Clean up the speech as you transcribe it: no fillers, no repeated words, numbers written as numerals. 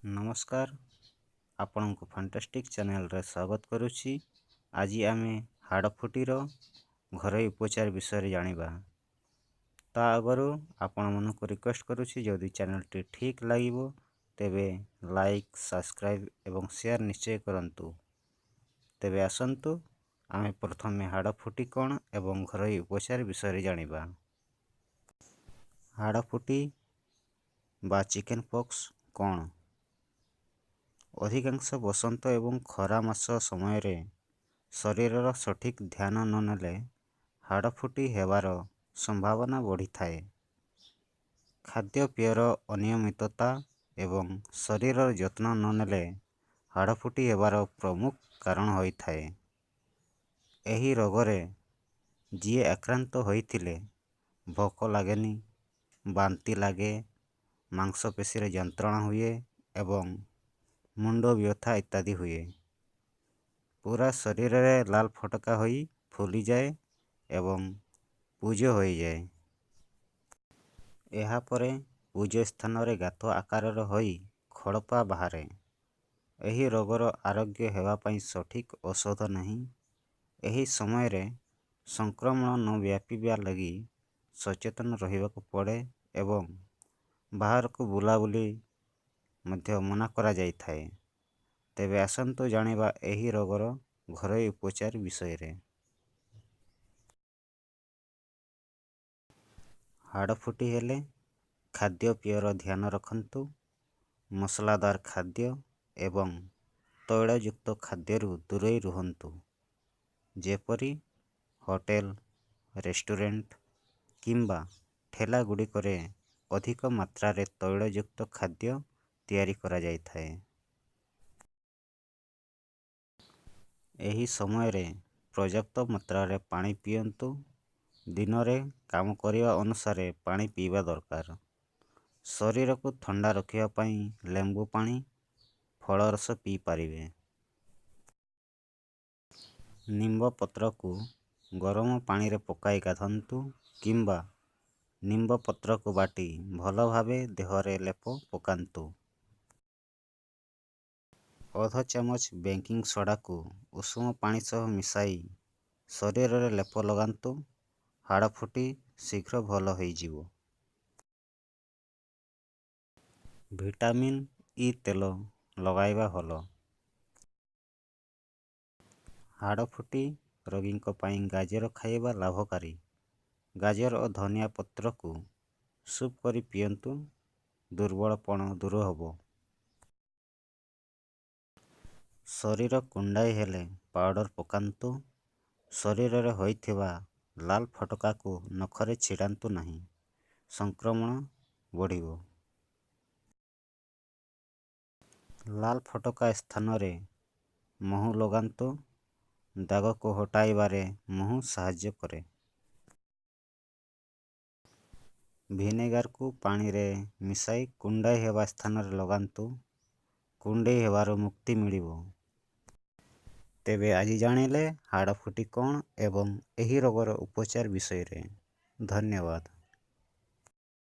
ନମସ୍କାର, ଆପଣଙ୍କୁ ଫାଣ୍ଟାଷ୍ଟିକ୍ ଚ୍ୟାନେଲରେ ସ୍ୱାଗତ କରୁଛି। ଆଜି ଆମେ ହାଡ଼ଫୁଟିର ଘରୋଇ ଉପଚାର ବିଷୟରେ ଜାଣିବା। ତା ଆଗରୁ ଆପଣମାନଙ୍କୁ ରିକ୍ୱେଷ୍ଟ କରୁଛି, ଯଦି ଚ୍ୟାନେଲଟି ଠିକ୍ ଲାଗିବ ତେବେ ଲାଇକ୍, ସବସ୍କ୍ରାଇବ୍ ଏବଂ ସେୟାର ନିଶ୍ଚୟ କରନ୍ତୁ। ତେବେ ଆସନ୍ତୁ ଆମେ ପ୍ରଥମେ ହାଡ଼ଫୁଟି କ'ଣ ଏବଂ ଘରୋଇ ଉପଚାର ବିଷୟରେ ଜାଣିବା। ହାଡ଼ଫୁଟି ବା ଚିକେନ୍ ପକ୍ସ କ'ଣ? ଅଧିକାଂଶ ବସନ୍ତ ଏବଂ ଖରା ମାସ ସମୟରେ ଶରୀରର ସଠିକ୍ ଧ୍ୟାନ ନ ନେଲେ ହାଡ଼ଫୁଟି ହେବାର ସମ୍ଭାବନା ବଢ଼ିଥାଏ। ଖାଦ୍ୟପେୟର ଅନିୟମିତତା ଏବଂ ଶରୀରର ଯତ୍ନ ନ ନେଲେ ହାଡ଼ଫୁଟି ହେବାର ପ୍ରମୁଖ କାରଣ ହୋଇଥାଏ। ଏହି ରୋଗରେ ଯିଏ ଆକ୍ରାନ୍ତ ହୋଇଥିଲେ ଭୋକ ଲାଗେନି, ବାନ୍ତି ଲାଗେ, ମାଂସପେଶୀରେ ଯନ୍ତ୍ରଣା ହୁଏ ଏବଂ ମୁଣ୍ଡ ବ୍ୟଥା ଇତ୍ୟାଦି ହୁଏ। ପୁରା ଶରୀରରେ ଲାଲ ଫୋଟକା ହୋଇ ଫୁଲିଯାଏ ଏବଂ ପୁଜ ହୋଇଯାଏ। ଏହାପରେ ପୁଜ ସ୍ଥାନରେ ଗାତ ଆକାରର ହୋଇ ଖଡ଼ପା ବାହାରେ। ଏହି ରୋଗର ଆରୋଗ୍ୟ ହେବା ପାଇଁ ସଠିକ୍ ଔଷଧ ନାହିଁ। ଏହି ସମୟରେ ସଂକ୍ରମଣ ନ ବ୍ୟାପିବା ଲାଗି ସଚେତନ ରହିବାକୁ ପଡ଼େ ଏବଂ ବାହାରକୁ ବୁଲାବୁଲି ମଧ୍ୟ ମନା କରାଯାଇଥାଏ। ତେବେ ଆସନ୍ତୁ ଜାଣିବା ଏହି ରୋଗର ଘରୋଇ ଉପଚାର ବିଷୟରେ। ହାଡ଼ଫୁଟି ହେଲେ ଖାଦ୍ୟପେୟର ଧ୍ୟାନ ରଖନ୍ତୁ। ମସଲାଦାର ଖାଦ୍ୟ ଏବଂ ତୈଳଯୁକ୍ତ ଖାଦ୍ୟରୁ ଦୂରେଇ ରୁହନ୍ତୁ, ଯେପରି ହୋଟେଲ, ରେଷ୍ଟୁରାଣ୍ଟ କିମ୍ବା ଠେଲା ଗୁଡ଼ିକରେ ଅଧିକ ମାତ୍ରାରେ ତୈଳଯୁକ୍ତ ଖାଦ୍ୟ ତିଆରି କରାଯାଇଥାଏ। ଏହି ସମୟରେ ପର୍ଯ୍ୟାପ୍ତ ମାତ୍ରାରେ ପାଣି ପିଅନ୍ତୁ। ଦିନରେ କାମ କରିବା ଅନୁସାରେ ପାଣି ପିଇବା ଦରକାର। ଶରୀରକୁ ଥଣ୍ଡା ରଖିବା ପାଇଁ ଲେମ୍ବୁ ପାଣି, ଫଳରସ ପିଇପାରିବେ। ନିମ୍ବ ପତ୍ରକୁ ଗରମ ପାଣିରେ ପକାଇ ଗାଧାନ୍ତୁ କିମ୍ବା ନିମ୍ବ ପତ୍ରକୁ ବାଟି ଭଲ ଭାବେ ଦେହରେ ଲେପ ପକାନ୍ତୁ। ଅଧ ଚାମଚ ବେକିଂ ସୋଡ଼ାକୁ ଉଷୁମ ପାଣି ସହ ମିଶାଇ ଶରୀରରେ ଲେପ ଲଗାନ୍ତୁ, ହାଡ଼ଫୁଟି ଶୀଘ୍ର ଭଲ ହୋଇଯିବ। ଭିଟାମିନ୍ ଇ ତେଲ ଲଗାଇବା ଭଲ। ହାଡ଼ଫୁଟି ରୋଗୀଙ୍କ ପାଇଁ ଗାଜର ଖାଇବା ଲାଭକାରୀ। ଗାଜର ଓ ଧନିଆ ପତ୍ରକୁ ସୁପ୍ କରି ପିଅନ୍ତୁ, ଦୁର୍ବଳପଣ ଦୂର ହେବ। ଶରୀର କୁଣ୍ଡାଇ ହେଲେ ପାଉଡ଼ର ପକାନ୍ତୁ। ଶରୀରରେ ହୋଇଥିବା ଲାଲ ଫୋଟକାକୁ ନଖରେ ଛିଡ଼ାନ୍ତୁ ନାହିଁ, ସଂକ୍ରମଣ ବଢ଼ିବ। ଲାଲ ଫୋଟକା ସ୍ଥାନରେ ମହୁ ଲଗାନ୍ତୁ। ଦାଗକୁ ହଟାଇବାରେ ମହୁ ସାହାଯ୍ୟ କରେ। ଭିନେଗାରକୁ ପାଣିରେ ମିଶାଇ କୁଣ୍ଡାଇ ହେବା ସ୍ଥାନରେ ଲଗାନ୍ତୁ, କୁଣ୍ଡେଇ ହେବାରୁ ମୁକ୍ତି ମିଳିବ। ତେବେ ଆଜି ଜାଣିଲେ ହାଡ଼ଫୁଟି କ'ଣ ଏବଂ ଏହି ରୋଗର ଉପଚାର ବିଷୟରେ। ଧନ୍ୟବାଦ।